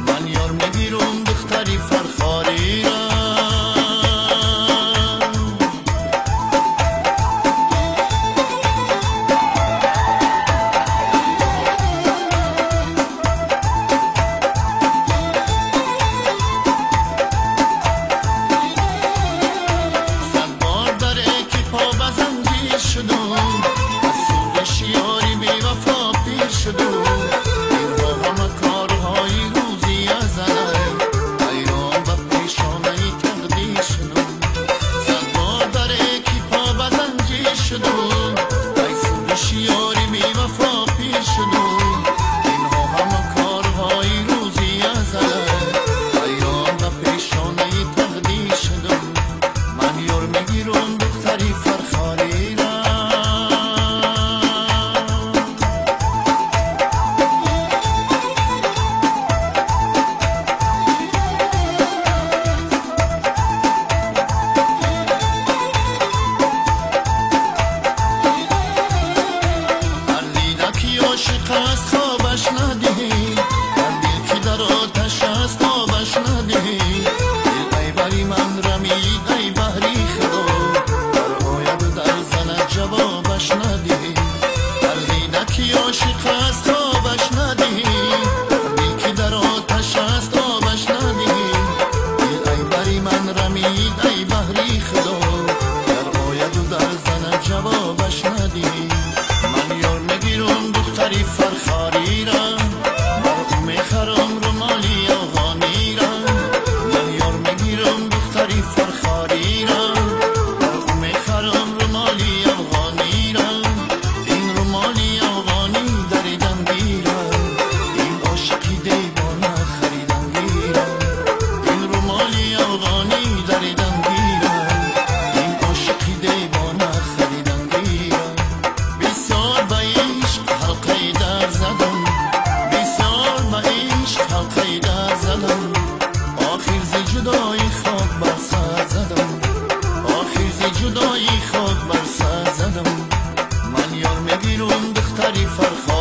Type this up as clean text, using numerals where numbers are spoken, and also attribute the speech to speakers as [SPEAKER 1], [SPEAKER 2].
[SPEAKER 1] من یار میگیرم دختری فرخاری را. صد بار در اکیپا به زنجیر شدم، از سوزش یاری بی وفا پیر شدم. اینها همه کارهای روزی ازل، حیران به پیشانه تقدیر شدم. صد بار در اکیپا به زنجیر شدم، از سوزش یاری بی وفا پیر شدم. اینها همه کارهای روزی ازل، حیران به پیشانه تقدیر شدم. من یار میگیرم دختری فرخاری را. هر دیده که عاشق است خوابش ندهی، هر دل که در آتش است آبش ندهی. دل ای بری من رمید ای بهری خدا، در آید و در زند جوابش ندهی. هر دیده که عاشق است خوابش ندهی، هر دل که در آتش است آبش ندهی. دل ای بری من رمید ای بهری خدا، در آید و در زند جوابش ندهی. من یار میگیرم دختری فرخاری را، بر او میخرم رومالی افغانی را. من یار میگیرم دختری فرخاری را، بر او میخرم رومالی افغانی را. این رومالی افغانی دریدم گیرم، این عاشقی دیوانه خریدم گیرم. این رومالی افغانی دریدم گیرم، این عاشقی دیوانه خریدم گیرم. بسیار به عشق حلقه در زدم، بسیار به عشق حلقه در زدم. آخر ز جدایی خاک بر سر زدم، آخر ز جدایی خاک بر سر زدم. من یار میگیرم دختری فرخاری.